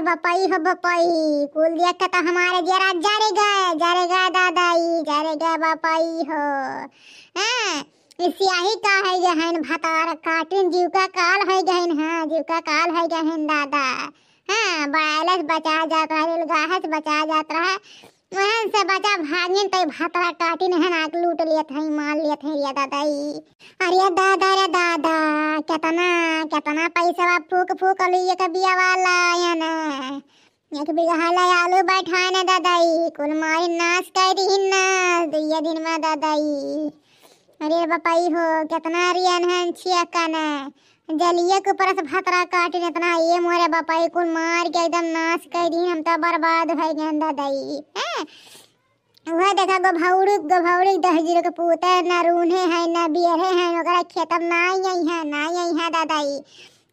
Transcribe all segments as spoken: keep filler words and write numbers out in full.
बपई हो बपई, कुल देख के तो हमारे जरा जरे गए, जरे गए दादाई, जरे गए बपई हो। हैं, ई स्याही का है गहन भतार काटिन, जीव का काल है गहन, हाँ, जीव का काल है गहन दादा। हाँ, बड़ाइला से बचा जात रहा, लिलगाह से बचा जात रहा, वहन से बचा भागिन तई भतरा काटिन हन आग लूट लेत है, मार लेत है रे दादाई। अरे दादा रे दादा, केतना, केतना पैसा फूक फूक लुइया के बिया वाला आयन। एक बीघा ला आलू बैठाए न दादाई, कुल मारी नाश कर दीहिन नाश, दुइया दिन में दादाई। अरे बपई हो, केतना रियन हन छियकन, जलिया के ऊपर से भतरा काटिन एतना, ये मोरे बपई कुल मार के एकदम नाश कर दीहिन, हम तो बर्बाद हो गए दादाई। हैं? वह देखा गोभौड़ी, गोभौड़ी दस जीरो के पूते, न रून्हे है, न बियरे है, ओकरा खेत में ना आई है, ना आई है दादाई।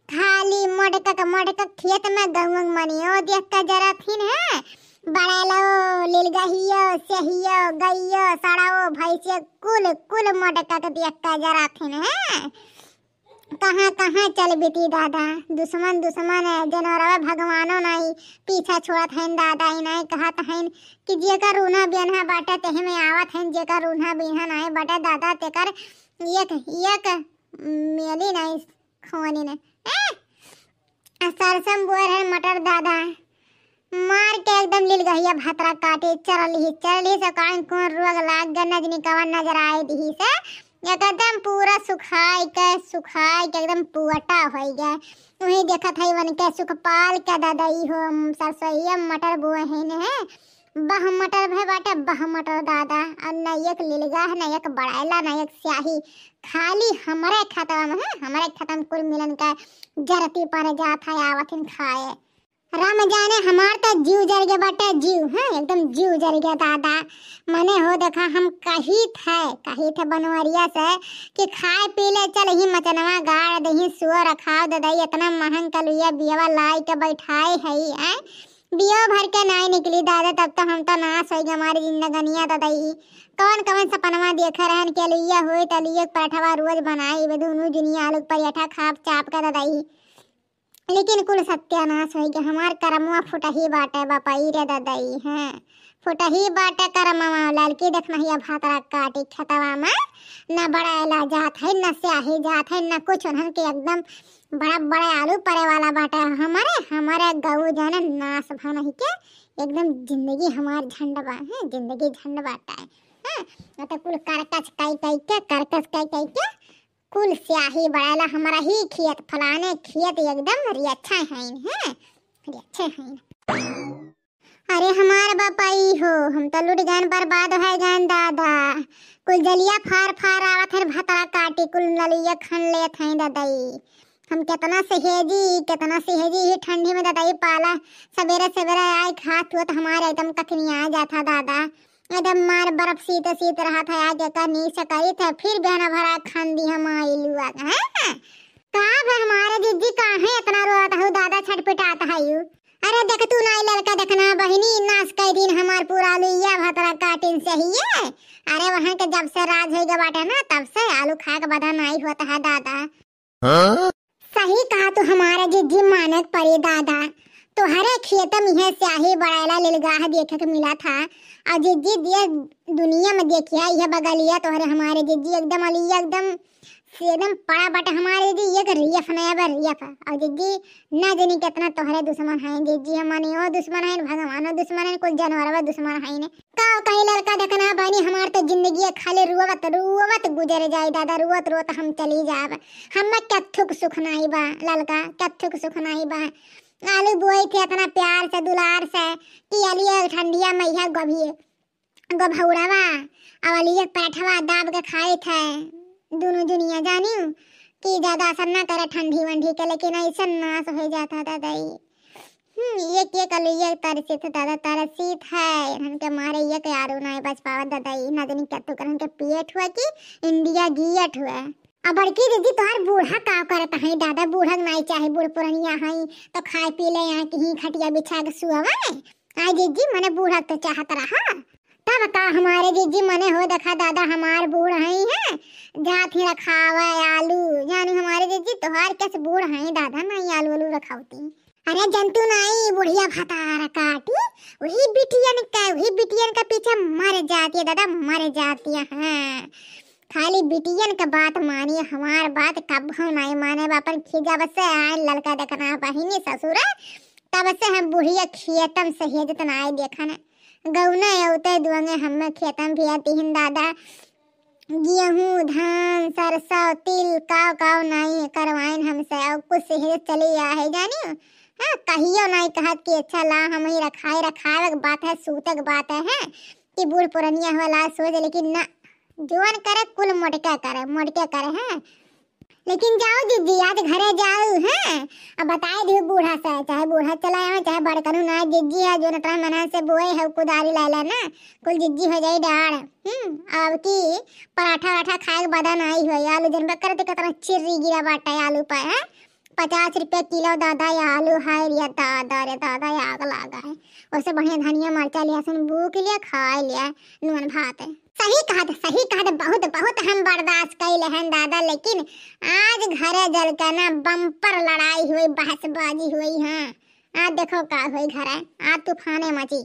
खाली मोटका के मोटका खेत में गहुआ के मनियो देख के जरा थिन है। बड़ालो, लिलगहियो, सेहियो, गइयो, सड़ाओ, भैंसियो, कुल, कुल मोटका के देख के जरा थिन है। कहाँ, कहाँ चल बीती दादा, दुश्मन, दुश्मन है, जनवरवा भगवानो नाई पीछा छोड़त हइन दादा, ई नाई कहत हइन कि जेकर रून्हा बेन्हा बाटे, तेह में आवत हइन, जेकर रून्हा बेन्हा नाई बाटे दादा, तेकर एक, एक मेली नाई खोनी ने। ए! आ सरसम बोर है मटर दादा, मार के एकदम लिलगहिया भतरा काटे, चरल ही, चरल ही से कान कौन रोग लाग गया, नजनी कवन नजर आए दिही से, एकदम पूरा सुखाई के, सुखाई के एकदम पुअटा होई गया। वही देखत है वन के सुखपाल के दादाई हो, हम सरसोईया मटर बोए हैं ने, बह मटर भे बाटे, बह मटर दादा, और न एक लिलगा है, न एक बड़ाइला, न एक स्याही, खाली हमरे खतवा में है, हमरे खतवा में कुल मिलन के जरती पर जात है, आवत हिन खाए। राम जाने हमार तो जीव जर गया बाटे, जीव, हैं, एकदम जीव जर गया दादा। मने हो देखा, हम कही थे, कही थे बनवरिया से कि खाए पी ले चल ही मचनवा गाड़ दही सुअर रखाव दे दई, इतना महंग कलुया बियवा लाई के बैठाए है, हैं? बियो भर के नाई निकली दादा, तब तो हम तो नाश होई गए हमारी जिंदगनिया ददई। कौन कौन सपनवा देखे रहन के लुइया होई त लुइया के पराठवा रोज बनाई, वे दोनों जुनिया आलू के पराठा खाप चाप के ददई। लेकिन कुल सत्यानाश होई गया, हमार करमवा फुटही बाटे बपई रे ददई, हैं, फुटही बाटे करमवा। ललकी देखना हिया भातरा काटी खेतवा में, न बड़ाइला जात है, न स्याही जात है, न कुछ। उन्हन के एकदम बड़ा बड़ा आलू परे वाला बाटे। हमारे, हमारे गऊ जन नाश भन ही के एकदम जिंदगी हमार झंड बा, हैं, जिंदगी झंड बाटे, हैं। न तो कुल करकस कई कई के, करकस कई कई के कुल स्याही बड़ाइला हमारा ही खेत, फलाने खेत एकदम रियच्छा हइन, हैं, रियच्छे हइन। अरे हमार बपई हो, हम तो लुट गन, बर्बाद हो गन दादा। कुल जलिया फार फार आवत हन, भतरा काटी कुल ललिया खन लेत हैं ददई। हम केतना सहेजी, केतना सहेजी ही ठंडी में ददई पाला। सबेरे सबेरे आए खात हुआ तो हमारे एकदम कखनी आ जाता दादा। एकदम मार बर्फ सीते सीत रहत है, आगे का नीचे करी थे, फिर बिहान भरा खान दी हम आइलू आगे, हैं? का बे हमारे जिज्जी, काहे इतना रोत हऊ दादा, छटपटात हऊ? अरे देख तू नाई ललका देखना बहिनी, नाश कई दिन हमार पूरा लुइया भतरा काटिन सहिए। अरे वहाँ के जब से राज होई गए बाटे ना, तब से आलू खाए के बदन नाई होत है दादा। हाँ? सही कहा तू हमारा जिज्जी, मानक परी दादा, तोहरे खेत में यह स्याही बड़ाइला लिलगाह देखे के मिला था। और जिज्जी दिए दुनिया में देखिया यह बगलिया तोहरे हमारे जिज्जी एकदम अलिया एकदम से एकदम पड़ा बाटे हमारे जिज्जी, एक रियफ नया बा रियफ। और जिज्जी ना जानी कितना तोहरे दुश्मन हैं जिज्जी, हमनियो दुश्मन हैं, भगवानो दुश्मन हैं, कुल जानवरवा दुश्मन हैं ने। का कहीं ललका देखना बहिनी, हमार तो जिंदगी खाली रुअवत रुअवत गुजर जाई दादा, रुअत रुअत हम चली जाब। हम कथुक सुख नाई बा ललका, कथुक सुख नाई बा। आलू बोई थे इतना प्यार से दुलार से कि आलिए ठंडिया मैया गोभिए गोभौड़वा, अब आलिए पराठवा दाब के खाई थे दोनों दुनिया जानियो कि ज्यादा असर ना करे ठंडी वंडी के, लेकिन ऐसा नाश हो जाता दादाई। हम्म, ये के कलु ये तरसी थे दादा, तरसी थे। इनके मारे ये के आरू नाई बच पावत दादा, ई ना जानी क्या तो करन के पियट हुआ कि इंडिया गियट हुआ। अब बड़की दीदी तोहार बूढ़ा का करत है दादा, बूढ़ा के नाई चाहे, बूढ़ पुरनिया है तो खाए पी ले यहाँ की ही खटिया बिछा के सुअवा ने। आई दीदी मने बूढ़ा तो चाहत रहा, तब का हमारे दीदी मने हो देखा दादा, हमार बूढ़ है, हैं जात ही रखावे आलू, जानी हमारे दीदी तोहार कैसे बूढ़ है दादा, नाई आलू आलू रखावती। अरे जंतु नाई, बुढ़िया भतार काटी, वही बिटियन का, वही बिटियन का पीछे मर जाती है दादा, मर जाती है। हाँ, खाली बिटियन का बात मानी, हमार बात कब हम नाई माने। बापन खीजा बस से आए ललका देखना बहिनी ससुर, तब से हम बुढ़िया खेतम से हेजत नाई देखन। गौना अवते दुआंगे हमें खेतम भी आती हिन दादा, गेहूं, धान, सरसों, तिल, काव काव नाई करवाइन हमसे, और कुछ से हेजत चली आ है जानी। हाँ, कहियो नाई कहत कि अच्छा ला हम ही रखाए, रखावे के बात है, सूते के बात है, हैं? कि बूढ़ पुरनिया वाला सोच, लेकिन ना, जवन करे कुल मोटका करे, मोटका करे, हैं? लेकिन जाओ जिज्जी, आज घरे जाओ, हैं? अब बताए दियो बूढ़ा से, चाहे बूढ़ा चला आवे, चाहे बड़कनू ना, जिज्जी है जो नटरा मना से बोए है कुदारी लाला ना, कुल जिज्जी हो जाई डाढ़। हम्म, अब की पराठा वराठा खाए के बदन आई हो, आलू जनबे करते कितना चिर्री गिरा बाटे आलू पर, हैं? पचास रुपया किलो दादा, ये आलू है रे दादा, रे दादा, ये आग लागा है। ओसे बढ़िया धनिया, मरचा, लहसुन बूक लिया, खाए लिया, नून भात है। सही कहत, सही कहत, बहुत, बहुत हम बर्दाश्त कैले हैं दादा, लेकिन आज घरे जल के ना बम्पर लड़ाई हुई, बहसबाजी हुई। हाँ, आज देखो का हुई घरे, आज तूफाने मची।